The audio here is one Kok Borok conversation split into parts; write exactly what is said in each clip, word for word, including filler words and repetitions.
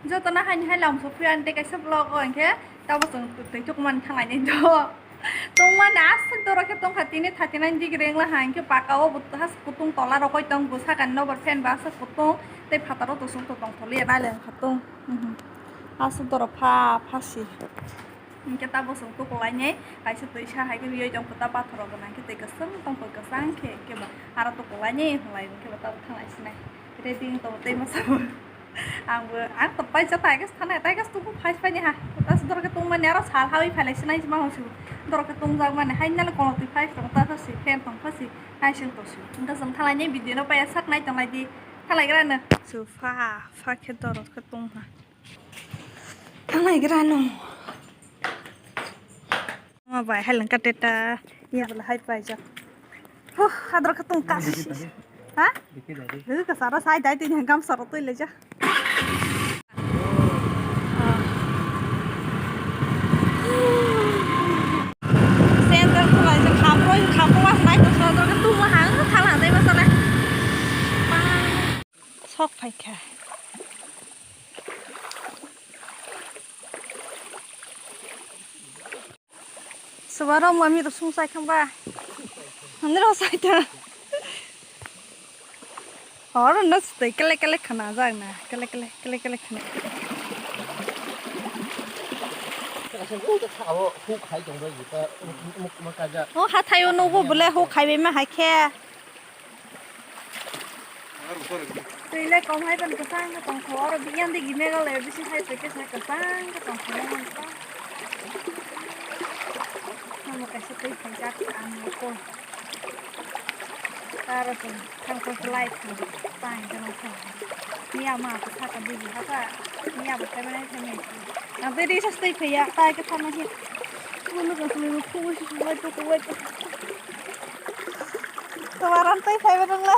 Jotono haini hai lam sophiya ani tei kaisa vlog o hinkhe tabo chwng twi tukmani thanglai nai do. Tongmani aswk dorok khe tongkha tini thirty nine degree wngla ha hinkhe paka o bo has kutung tola rokoi tong bo sakani nokbar fan bo aswk kutung tei phataro to song to tongtholiya nailai wngkha tong. Mhm. Aswk dorok pha phasi. Hinkhe tabo chwng tukulainai kaisa twisa hai khe riyoi tong khe ta pathor rok gwnang khe tei kwchwng tong khe kwchang khe hinkhe ba aro tukulainai hinlai hinkhe ba tabo thanglai sinai ready wng tongo tei masa bo. Ang bo, ang to paisa tai gas thanai, tai gas tuku phai phai ni ha. Tas dorok tong mani aro sal hawi phai lai sinai ma hon su. Dorok tong jak mani hai nalo kono twi phai tong ta si fan tong pha si hai sing to si. Engka jong thalai ni video no paya sak nai tong lai di. Thalai gra no. Su pha, pha khe dorok khe tong ha. Thalai gra no. Ma bai hai langka teta. Ya bela hai pai jak. Huh, hadra khatung ka. Ha? Dikhe dai di. Huh, ka sara sai dai tin gam sara toi le ja. Center khulai jak khapro khapro mas nai to sara ka tu ma hang thala dai masala. Sok phaikha. Subaro mami rosung sai khamba. Ani rosai ta. Hor no stai kele kele khana jak na. Kele kele kele kele khana. Abo huk hai tong bai ta muk muk kaja. O hathai o nugo bole huk hai be ma hai khe. Twi le kom hai ban kwchang khe tongkho, oro biyang digi Meghalaya bising hai twi khe sa kwchang khe tongkho. Omo kaisa twi phaijak ang nukho. Aro chwng thangkho slai thang pai jano thang. Miya ma khe saka digi haka, miya bo thaimanai thaimani. Ang twi risa twi phaiya, tai khe thangma khe. Ulo ka sului mo phu si wai to wai to. Tomaran tei phaiba nang le.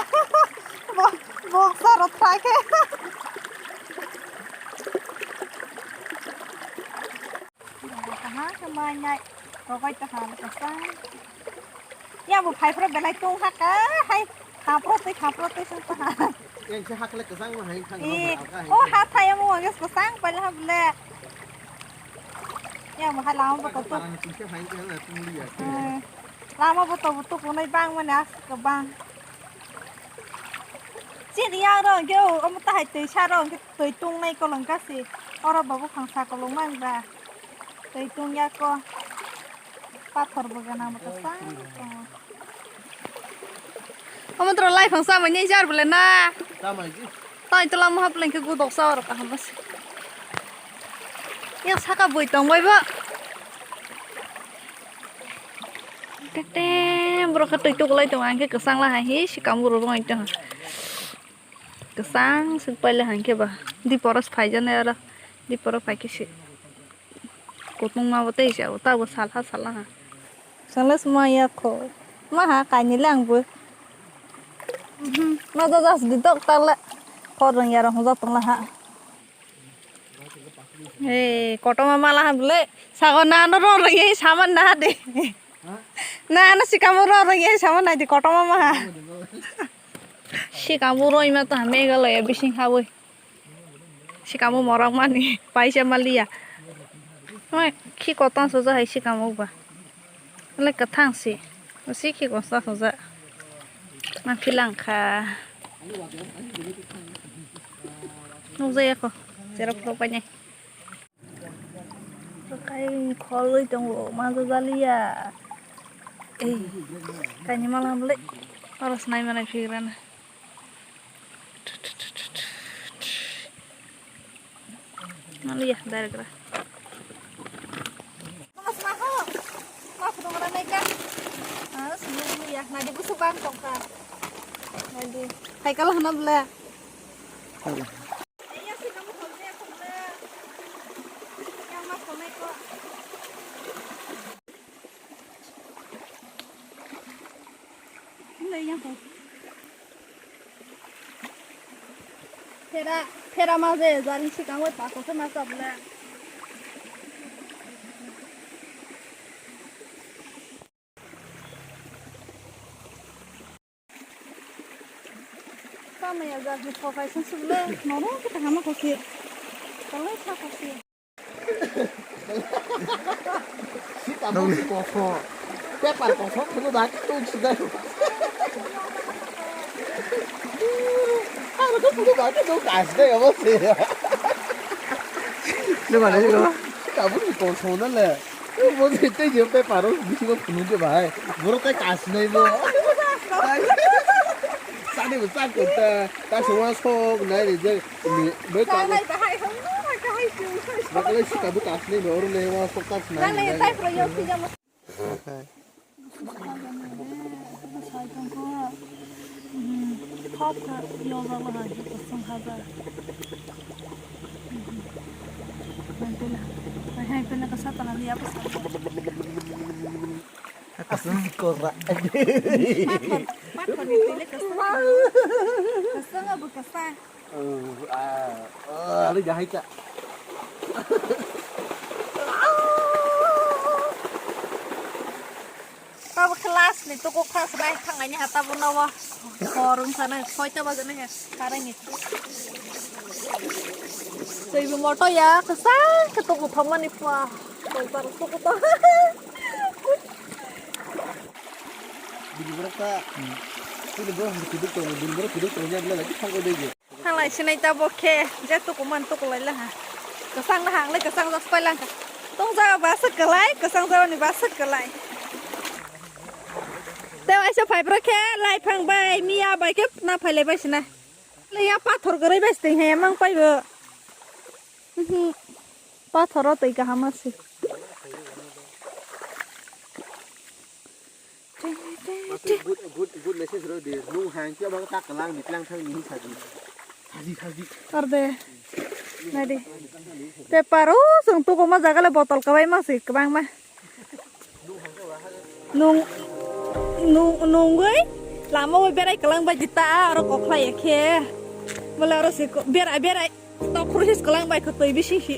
Bo, boksa rok thai khe. Kaha khe mai nai. Rogai ta ha ka sa. Ya bo phai phra belai tong ha ka. Hai. Khapro tei khapro tei sa ta ha. Yang se hakle kesang ma hai thang. Eh, oh ha thai mo ges kesang pala ha bole. Ya bo ha lama bo to. Parang tingse hai ke na tung liya. Eh. Lama bo to bo to kunai bang mane as ke bang. Chini ya ro ge o mo ta hai tei sa ro ge tei tung nai kolong ka si. Oro babu khang sa kolong mang ba. Tei tung ya ko. Pathor bo gana mo ta sa. Omo tro lai phang sa mani jar bole na. Tamai ji. Tai tla mo hap leng ke gu dok sa ro ka hamas. Ya saka boi tong bai ba. Tete, borok khe twi tukulai tongo, ang khe kwchang la hai, hi, swkang borok rwngwi tongha. Kwchang swk paila hai khe ba, diporo phaijaknai oro, diporo phai khe se kutung ma bo tei se abo, tabuk salha salha ha. Swngla swmai ya kho, ma ha kainwi le ang bo. Ma jaja sidi dok tak le, khor rwngya rok hwnjak tongla ha. Hey, kotorma mala ha bole. Sago na no ro ro ye saman na de. Na no sikamo ro ro ye saman na de kotorma ma ha. Sikamo ro ima ta Meghalaya bising ha boi. Sikamo morok mani paisa maliya. Oi, khi kotor soja hai sikamo ba. Wle kwthang se. Swi khe kosa hoja. Ma philang kha. Nukjaya kho. Cherok phuru painai. Kai kholwi tongo, ma jaliya. Ei, kaini mala bole. Oro snai manai phigrana. Maliya, direct ra. Mas maho. Mas dong ra nai ka. Ah, sunu ya, nadi busu bang tong ka. Nadi. Hai kala hana bela. Iya sih kamu kau saya kau bela. Yang mas kau naik kok. Ini yang kau. Phera, phera ma je, jari sikang bai pako khe ma chap le. Tamo ya jari pho kai sung sung le, nono khe tangma kho khe. Kalai kha kasi. Sita mo si kosong. Paper kosong kuno dak tu sudah. Ano ko kuno dak tu kas de amo si. Lu mana sih kau? Kamu si kosong na le. Mo si te je paper o bisi ko kuno de bai. Boro kai kas nai mo. Sani mo sak ko ta. Ta so wa sok nai re je. Ni, bai ta. Nai bahai hong, bahai kahai tu. Bakle si kabu kas ni bor le wa sok kas nai. Nang le tai pro yo si jam. Sai tong ko. Thop ka yo ba ba ha ko song ha ba. Hai pela. Hai pela ka sa ta na ya ba sa. Kasung kora. Pathor, pathor ni tele kasung. Kasung abu kasung. Oh, ah, oh, ada jahit tak? Tabo class ni toko class nai thang ani hata bo nawa. Korung sana soita baja nai karai ni. Tei bo moto ya kasung ke toko thomani pa. Toko toko to. Bini borok ta, hmm, chini borok ni kuduk tongo, bini borok kuduk tongo, ya, belai lagi thangwi dai je. Thanglai sinai ta bo khe, je tuku man tuku lai laha. Kwchang na hanglai kwchang jas pai langkha. Tong jaga ba swk kwlai, kwchang jaga ni ba swk kwlai. Te waisa phai bro khe, lai phang bai, miya bai khe na phai lai bai sinai. Le ya pathor kwrwi bai siteng he mang pai bo. Mhm. Pathor o twi kaham se. Good, good, good message ro de. Nung hang khe bang ta kalang ni tlang thang ni saji. Saji, saji. Ar de. Nai de. Te paro sung tu ko ma jaga le botol kwbai ma se kwbang ma. Nung, nung, nungwi lama o berai kwlang bai jita aro kokhlai khe. Bole aro se ko-, berai, berai. Tok khrusis kwlang bai kho twi bising si.